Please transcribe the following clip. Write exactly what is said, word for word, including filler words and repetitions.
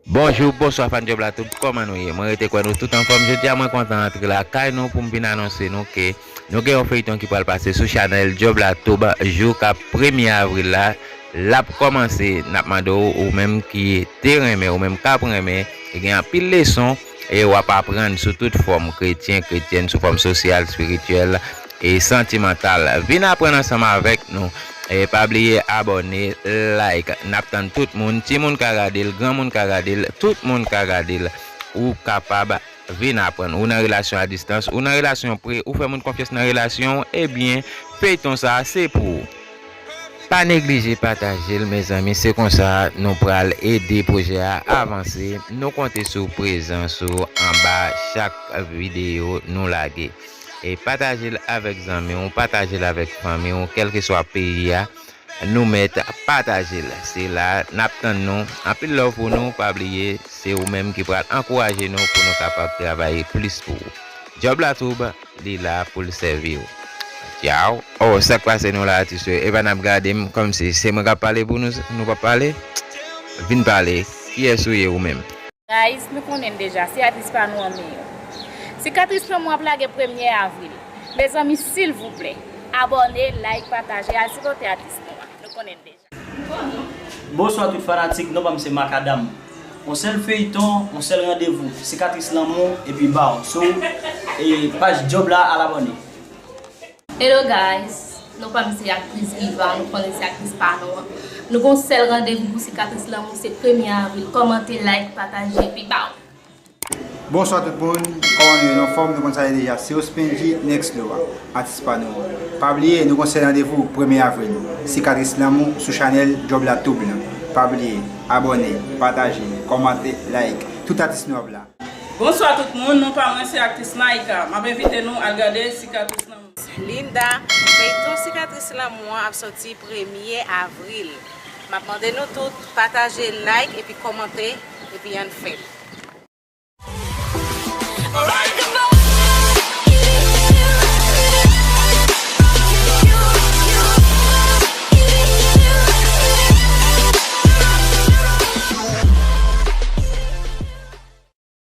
Bonjou, bonswa fan Djòb la Tube, kòman nou ye? Mwen rete kwè nou tout anfòm. Jodi a mwen kontan antre lakay nou pou m vin anonse nou ke nou gen yon feyton ki pral pase sou chanèl Djòb la Tube jou k ap premye avril la. L ap kòmanse, n ap mande w, ou menm ki te renmen, ou menm k ap renmen, e gen anpil leson e w ap aprann sou tout fòm kretyen, kretyèn, sou fòm sosyal, espirityèl e santimantal. Vin aprann ansanm avèk nou. E pa bliye abòne, like. N ap tann tout moun, timoun ka gade l, granmoun ka gade l, tout moun ka gade l. Ou kapab vin aprann. Ou nan relasyon a distans, ou nan relasyon pre, ou fè moun konfyans nan relasyon w, ebyen, feyton sa a se pou ou. Pa neglije pataje l, mezanmi. Se konsa nou pral ede pwojè a avanse. Nou konte sou prezans ou anba chak videyo nou lage. E pataje l avèk zanmi w, pataje l avèk fanmi w, kèlkeswa peyi a, nou mèt pataje l. Se la, n ap tann nou. Anpil love pou nou. Pa bliye, se ou menm ki pral ankouraje nou pou nou kapab travay plis pou ou. Djòb la Tube, li la pou l sèvi w. Tchaw. Oh, sa k pase nou la, atis yo? Epa n ap gade m kòmsi se mwen k ap pale pou nou, nou p ap pale? Vin pale. Kiyès ou ye ou menm? Guys, nou konnen deja, se atis pa nou an m ye. Sikatris lanmou ap lage premye avril. Mezanmi, silvouplè, abòne, like, pataje, al sipòte atis nou an. Nou konnen deja. Bonswa tout fanatik, non pa m se Makadam. Yon sèl feyton, yon sèl randevou, Sikatris lanmou epi baw sou e paj Djòb la, al abòne. Hello guys, non pa m se aktris Iva, nou konnen se aktris pa nou an. Nou gon sèl randevou pou Sikatris lanmou, se premye avril, kòmante, like, pataje epi baw. Bonswa tout moun, kòman nou ye, nou anfòm? Nou konn sa ye deja, se Ospenji Next Level, atis pa nou an. Pa bliye, nou gon sèl randevou premye avril, Sikatris lanmou sou chanèl Djòb la Tube lan. Pa bliye, abòne, pataje, kòmante, like, tout atis nou ap la. Bonswa tout moun, non pa mwen se aktris Naïka. M ap envite nou al gade Sikatris lanmou. Linda, feyton Sikatris lanmou an ap sòti premye avril. M ap mande nou tout pataje, like epi kòmante epi ann fè l.